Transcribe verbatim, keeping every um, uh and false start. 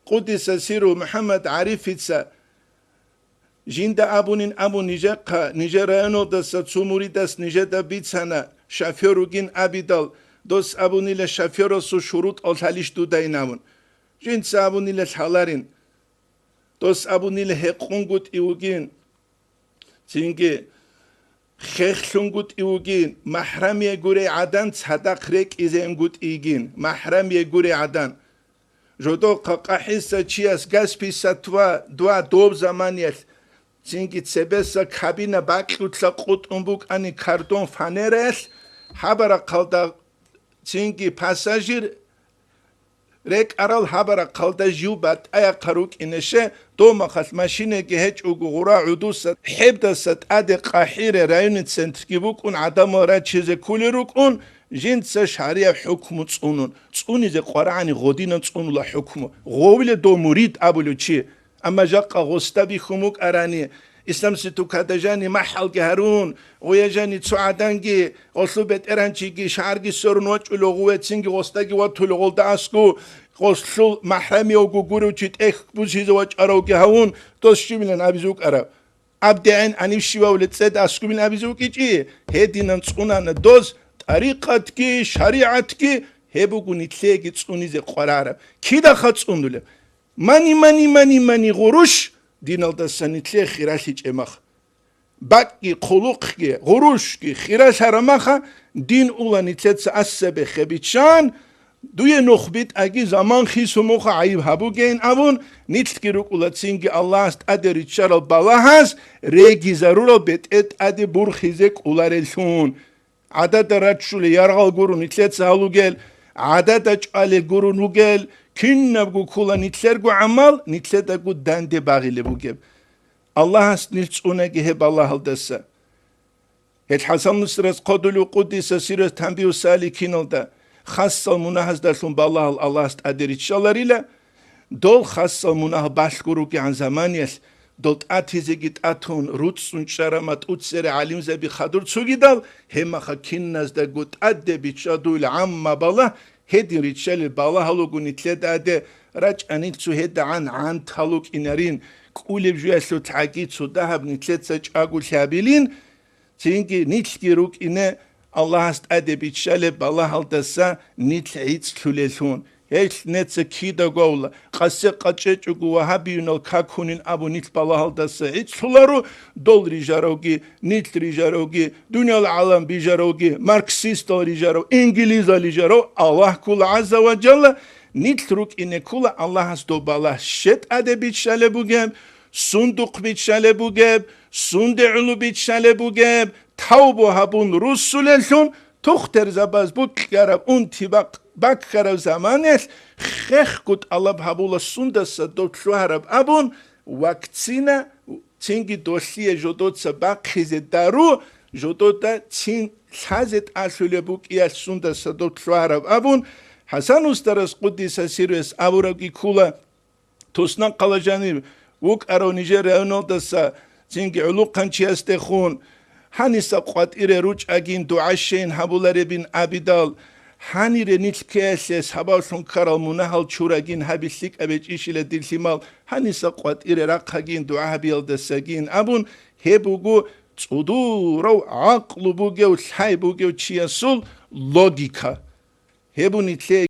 Къуддиса сиру МухӀаммад ГӀарифица жинда абунин абун нижехъа, нижер районалдаса цо муридас нижеда бицана, шофер вугин абидал, дос абунила шоферасул шурутӀал лъалищ дудайин абун. Жинца абунила лъаларин. Дос абунила гьекъунгутӀи вугин. Цинги хехлъунгутӀи вугин, махӀрамие гурей гӀадан цадахъ рекӀизенгутӀи йигин, махӀрамие гурей гӀадан. Жодохъа къахӀиса чияс газписатва два доб заманиялъ, цинги цебеса кабина бакьулъа къутӀун букӀани кардон фанераялъ, гьабарахъалда цинги пассажир рекӀарал гьабарахъалда жив батӀаяхъа рукӀинеше, домахалъ машинаги гьечӀого гъура гӀудуса хӀебдаса тӀаде къахӀире районный центрги букӀун гӀадамал рачизе ккулел рукӀун, жинца шаригӀат хӀукму цӀунун, цӀунизе къварагӀани гъодинан цӀунула хӀукму, гъовила дов мурид абулев чи. Амма жакъа гъосда бихьун букӀарани, Исламси тукада жани махӀалги гьарун, гъуя жани цо гӀаданги, гъолъул бетӀеранчиги шагьарги сверун вачӀулев гъувецинги гъосдаги ватулев гъолда аскӀу, гъолъул махӀрамияв гугурев чи тӀехь бусизе вачӀаравги гьавун, дос щибилан абизе вукӀарав? АбдегӀин гьанив щивав лецӀеда аскӀубилан абизе вукӀичӀи? Гьединан цӀунана дос, тӀарикъатги, шаригӀатги, гьеб буго нилъееги цӀунизе къварараб. Кидаха цӀунулеб? Мани, мани, мани, мани гъурущ диналдаса нилъее хиралъичӀеб мах. БакӀги, хъулухъги, гъурущги хиралъараб маха, дин ула нилъеца асабехъе биччан, дуе нух битӀаги заман хисун муха гӀайиб гьабугейин абун, нилъги рукӀула цинги Аллагьас тӀаде риччарал балагьаз регизарурал бетӀер тӀаде бурхизе кӀолареллъун. ГӀадада раччулел яргъал гурун нилъеца гьалугел, гӀадада чӀвалел гурун вугел, кинабго ккола нилъерго гӀамал, нилъедаго данде багъилеб бугеб. Аллагьас нилъ цӀунаги гьеб балагьалдаса. Гьел ХӀасан-Нусрас хъодулев къуддиса сирас Танбигьу Саликиналда, хасал мунагьаздалъун балагьал Аллагьас тӀаде риччаларила, дол хасал мунагь балъго ругегӀан заманиялъ, дол тӀатизеги тӀатун, руцӀцӀун чӀарама тӀуцере гӀалимзаби хадур цугидал, гьебмаха киназдаго тӀаде биччадуйла гӀамма балагь, гьедин риччалел балагьал руго нилъеда аде, рачӀанил цо гьедагӀан гӀантал рукӀинарин, кӀулеб жуялъул лъаги цо дагьаб нилъеца чӀаголъи гьабилин, цинги нилъги рукӀине Аллагьас тӀаде биччалеб балагьалдаса нилъ гӀицӀлъулеллъун. Гьелъ неца кидаго авла, къасе къачӀечӀого вагьабиюнал какунин абун нилъ балагьалдаса гӀицӀлъуларо, дол рижаравги, нилъ рижаравги, дуниял гӀалам бижаравги, марксистал рижарав, инглизал рижарав, Аллагь ккола гӀазза ва жалла, нилъ рукӀине ккола Аллагьас доб балагь щай тӀаде биччалеб бугеб, сундухъ биччалеб бугеб, сунде гӀоло биччалеб бугеб, тавбу гьабун руссулеллъун, тухтерзабаз букьараб унти бакъ-, баккараб заманаялъ хехго тӀалаб гьабула сундаса доб лъугьараб абун, вакцина, цинги долъие жодоца бахъизе дару, жодода цин лъазе тӀалъулеб букӀиялъ сундаса доб лъугьараб абун, ХӀасан устарас къуддиса сирру абурабги ккола. Туснакъала жаниб вукӀарав нижер районалдаса цинги гӀулухъанчиясдехун, гьаниса къватӀире ручӀагин дугӀа щейин гьабуларебин абидал, гьанире нилъ ккеялъе сабаблъун ккарал мунагьал чурагин гьаби лъикӀаб гьечӀищила дир лъимал, гьаниса къватӀире рахъагин дугӀа гьабиялдасагин абун, гьеб буго цӀудурав гӀакълу бугев, лъай бугев чиясул логика. Гьеб нилъее